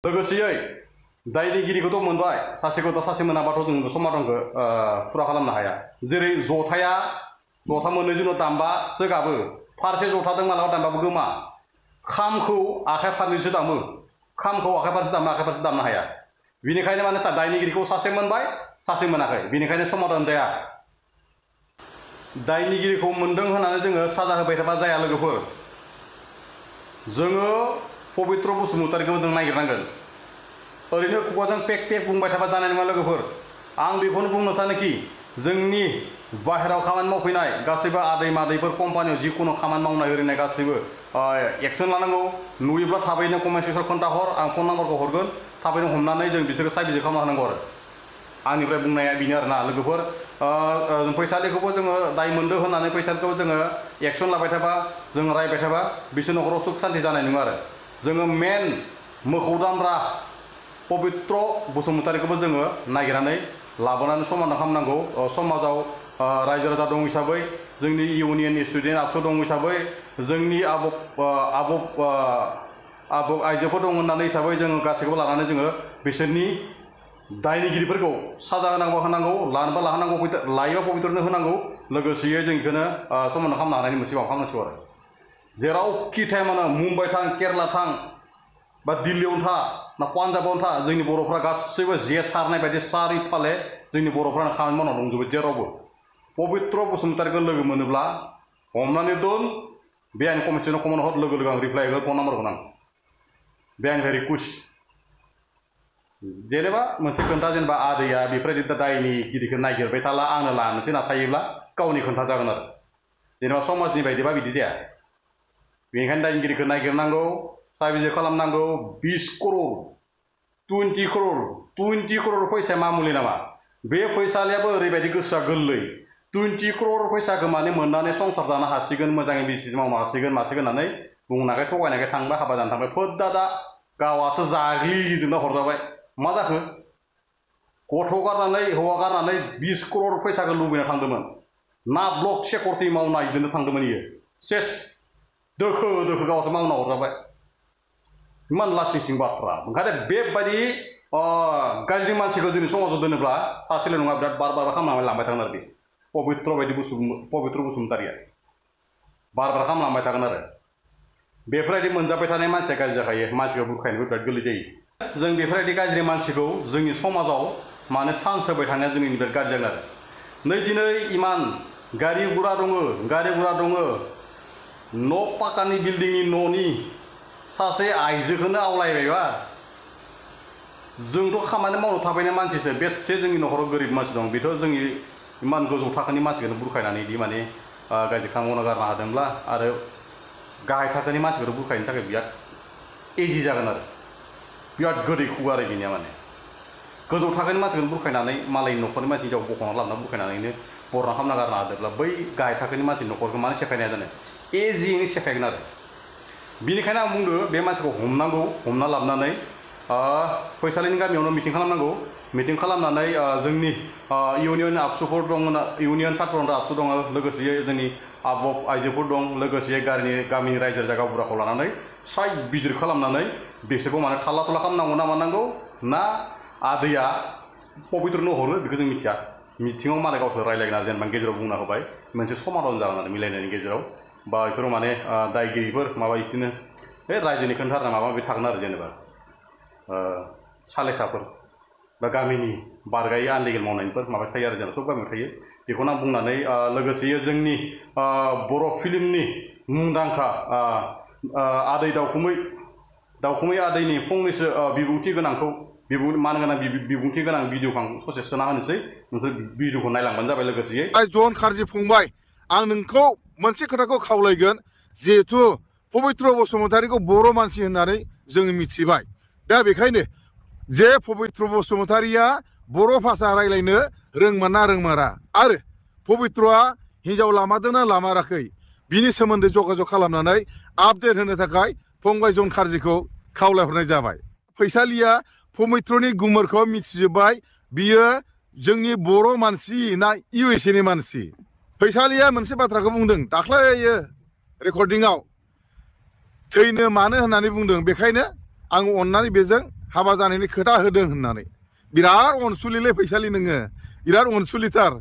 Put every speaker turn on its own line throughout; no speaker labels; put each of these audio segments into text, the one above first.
लोगोसेयै दायनिगिरिखौथ' मोनबाय सासेखौथ' सासे मोनाबाथ' जों समाधानखौ फुरा खालामनो हाया जेरै जथा मोननैजोंनो दामबासो गाबो फारसे जथाजों मालाबा दामबाबो गोमा खामखौ आखाइ फारनैसो दामो आखाइ फारसे दामनो हाया बेनिखायनो माने दायनिगिरिखौ सासे मोनबाय सासे मोनाखै बेनिखायनो समाधान जाया दायनिगिरिखौ मोनदों होननानै जोङो साजा होबाय थाबा जाया लोगोफोर जोङो पबित्र बसुमतारीखौ जों नागिरनांगोन ओरैनो खुगाजों पेक बुंबाय थाबा जानाय नङा लोगोफोर आं बेखौनो बुंनो सानोखि जोंनि बाहेरायाव खामानि मावफैनाय गासैबो आदै मादैफोर कम्पानियाव जिखुनु खामानि मावनाय ओरैनो गासैबो एक्सन लानांगौ नुयोब्ला थाबैनो कमेन्ट सेक्सनाव खोन्थाहर आं फन नाम्बारखौ हरगोन थाबैनो हमनानै जों बिसोरखौ साबिजिर खालामना होनांगौ आरो आंनिफ्राय बुंनाया बेनो आरोना लोगोफोर फैसालिखौबो जोङो दाय मोनदों होननानै फैसालिखौ जोङो एक्सन लाबाय थाबा जों रायबाय थाबा बिसोर न'खराव सुख सान्ति जानाय नङा आरो जोङो मेन मोखौ दामब्रा पबित्र बसुमतारीखौबो जोङो नागिरनानै लाबोनानै समाधान खालामनांगौ समाजाव रायजो राजा दं हिसाबै जोंनि इउनियननि स्टुडेन्ट आबसु दं हिसाबै जोंनि आबौ आइजोफोर दं होननानै हिसाबै जोङो गासैखौबो लानानै जोङो बिसोरनि दायनिगिरिफोरखौ साजा होनांगौ लानोबा लाहोनांगौ लायोबा पबित्रनो होनांगौ लोगोसेयै जों बेखौनो समाधान खालामनो हानायनि मोनसे माबा खालामनांसिगौ आरो जेरावखि थाया मानो मुम्बाइ थां केरेला थां बा दिल्लीयावनो था ना पान्जाबावनो था जोंनि बर'फ्रा गासैबो जे सारनाय बायदि चारिफाले जोंनि बर'फ्रानो खामानि मावना दंजोबो जेरावबो पबित्र बसुमतारीखौ लोगो मोनोब्ला हमनानै दोन बे आंनि कमेन्टआव कमेन्ट हर लोगो आं रिप्लाइ होगोन फन नाम्बारखौ आं बे आंनिफ्राय रिकुवेस्ट जेनेबा मोनसे खोन्था जेनेबा आदैया बेफोरबायदि दायनिगिरिखौ नागिरबाय थाला आंनो लानोसै नाथायोब्ला गावनि खोन्था जागोन आरो जेनेबा समाजनि बायदिबा बिदि जाया बेनिखायनो दायनिगिरिखौ नागिरनांगौ साबिजिर खालामनांगौ 20 करोड़ 20 करोड़ फैसाया मामुलि नामा बे फैसालियाबो ओरैबायदि गोसोआ गोरलै 20 करोड़ फैसाखौ माने मोननानै संसार जानो हासिगोन मोजाङै बिजनेस मावनो हासिगोन मासिगोन होननानै बुंनायखाय थगायनायखाय थांबाय हाबा जानो थांबाय फोद्दा गावासो जाग्लिजोबना हरजाबाय मा जाखो गथ' गारनानै हौवा गारनानै 20 करोड़ फैसाखौ लुबैना थांदोंमोन ना ब्लक सेक्युरिटि मावनाय बिदिनो थांदोंमोन इयो सेस दोखो गावासो मावना हरजाबाय इमान लासिं बाथ्रा ओंखायनो बेबायदि गाज्रि मानसिखौ जोंनि समाजाव दोनोब्ला सासेल' नङा बिराद बार खालामनानै लांबाय थागोन आरो बे पबित्र बसुमतारीया बार खालामलांबाय थागोन आरो बेफोरबायदि मोनजाबाय थानाय मानसिया गाज्रि जाखायो मानसिखौ बुरखायनोबो बिराद गोरलै जायो जों बेफोरबायदि गाज्रि मानसिखौ जोंनि समाजाव माने चान्स होबाय थानाया जोंनि बिराद गाज्रि जागोन आरो नै दिनै इमान गारि गुरा दङ न' पाकानि बिल्डिंनि न'नि सासे आइजोखौनो आवलायबायबा जोंथ' खामानि मावनो थाबायनाय मानसिसो बेसे जोंनि न'खराव गोरिब मानसि दं बेथ' जोंनि इमान गोजौ थाखोनि मानसिखौनो बुरखायनानै इदि माने गाज्रि खामानि मावना गारनो हादोंब्ला आरो गाहाय थाखोनि मानसिखौ बुरखायनो थाखाय बिराद इजि जागोन आरो बिराद गोदै खुगा आरो बेनिया माने गोजौ थाखोनि मानसिखौनो बुरखायनानै मालायनि न'खरनि मानसि हिनजाव बख'ना लाबोना बुरखायनानैनो बरना खालामना गारनो हादोंब्ला बै गाहाय थाखोनि मानसिनि न'खरखौ मानो सेफायनाया जानो इजियैनो सेफायगोन आरो बेनिखायनो आं बुंदों बे मानसिखौ हमना लाबोनानै फैसालिनि गामियावनो मिटिं खालामनांगौ मिटिं खालामनानै जोंनि इउनियन आबसुफोर दं इउनियन साथ्र'फोर आबसु दङ लोगोसे जोंनि आइजोफोर दं लोगोसे गामिनि रायजो राजा गावबुराखौ लानानै साइड बिजिर खालामनानै बिसोरखौ माने थाल्ला थुल्ला खालामनांगौ ना मानांगौ ना आदैया पबित्रनो हरो बेखौ जों मिथिया मिटिङाव मालाय गावसोर रायलायगोन जेनेबा गेजेराव बुंना होबाय मोनसे समाधान जागोन आरो मिलायनायनि गेजेराव बा बेफोराव माने दायगिरिफोर माबा बिदिनो बे रायजोनि खोन्थारना माबा माबि थागोन आरो जेनेबा सालेसाफोर बा गामिनि बारगायै आनलिगेल मावनायफोर माबा थायो आरो जेनेबा सब गामियाव थायो बेखौनो आं बुंनानै लोगोसे जोंनि बर' फिल्मनि मुंदांखा आदै दावखुमै आदैनि फंनैसो बिबुंथि गोनांखौ बिबुंथि गोनां भिडिअखौ आं ससे सोना होनोसै नोंसोर भिडिअखौ नायलांबानो जाबाय लोगोसे
जन खारजि फंबाय आं नोंखौ मोनसे खोथाखौ खावलायगोन जिहेथु पबित्र बसुमतारीखौ बर' मानसि होननानै जों मिथिबाय दा बेखायनो जे पबित्र बसुमतारीया बर' भाषा रायलायनो रोंमारा रोंमारा आरो पबित्रआ हिन्जाव लामादोंना लामाराखै बिनि सोमोन्दै जगाजग खालामनानै आपडेट होनो थाखाय फंबाय जन खारजिखौ खावलायहरनाय जाबाय फैसालिया पबित्रनि गुमुरखौ मिथिजोब्बाय बियो जोंनि बर' मानसि ना USA नि मानसि फैसालिया मोनसे बाथ्राखौ बुंदों दाख्लैयो रेकर्डिंआव थैनो मानो होननानै बुंदों बेखायनो आं अननानै बेजों हाबा जानायनि खोथा होदों होननानै बिराद अनसुलिलै फैसालि नोङो बिराद अनसुलिथार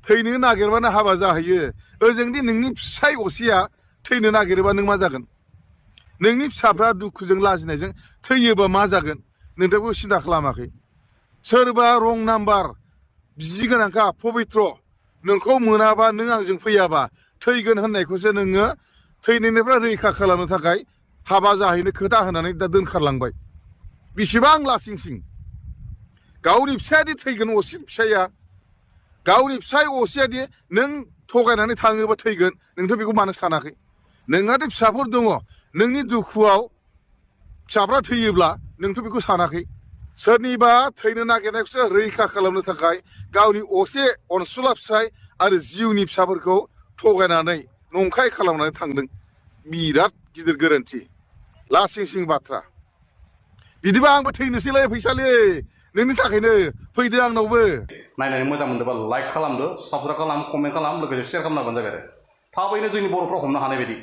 थैनो नागिरबानो हाबा जाहैयो ओजोंदि नोंनि फिसाय असेया थैनो नागिरोबा नों मा जागोन नोंनि फिसाफ्रा दुखुजों लाजिनायजों थैयोबा मा जागोन नोंथांखौ सिन्था खालामाखै सोरबा रं नाम्बार बिसि गोनांखा पबित्र नोंखौ मोनाबा नों आंजों फैयाबा थैगोन होननायखौसो नोङो थैनायनिफ्राय रैखा खालामनो थाखाय हाबा जाहैनो खोथा होनानै दा दोनखारलांबाय बेसेबां लासिंसिं गावनि फिसायादि थैगोन असे फिसाया गावनि फिसाय असेयादि नों थगायनानै थाङोबा थैगोन नोंथ' बेखौ मानो सानाखै नोंहाथ' फिसाफोर दङ नोंनि दुखुआव फिसाफ्रा थैयोब्ला नोंथ' बेखौ सानाखै सोरनिबा थैनो नागिरनायखौसो रैखा खालामनो थाखाय गावनि असे अनसुला फिसाय आरो जिउनि फिसाफोरखौ थगायनानै नंखाय खालामनानै थांदों बिराद गिदिर गोरोन्थि लासिंसिं बाथ्रा बिदिबा आंबो थैनोसैलै फैसालि नोंनि थाखायनो फैदो आंनावबो
नायनानै मोजां मोनदोंबा लाइक खालामदो साबस्क्राइब खालाम कमेन्ट खालाम लोगोसे शेयार खालामनाबानो जाबाय आरो थाबैनो जोंनि बर'फ्रा हमनो हानाय बायदि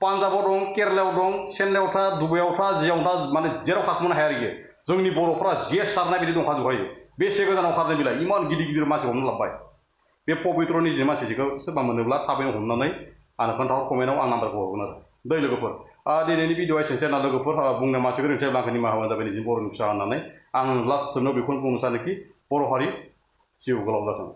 पान्जाबाव दं केरेलायाव दं चेन्नाइआव था दुबाइआव था जियावनो था माने जेराव थाखुमानो हाया आरोखि जोंनि बर'फ्रा जे सारनाय बायदि दंखाजोबखायो बेसे गोजानाव खारदों बिलाय इमान गिदिर गिदिर मानसि हमनो लाबबाय बे पबित्रनि जे मानसिखौ सोरबा मोनोब्ला थाबैनो हमनानै आंनो खोन्थाहर कमेन्टआव आं नाम्बारखौ हरगोन आरो दै लोगोफोर दिनैनि भिडिअआ एसेनोसै ना लोगोफोर बुंनो मानसि गोरोन्थि जाब्ला आंखौ निमाहा होबानो जाबाय निजि बर'नि फिसा होननानै आं लास्ट जोबनायाव बेखौनो बुंनो सानोखि बर' हारि जिउ गोलाव जाथों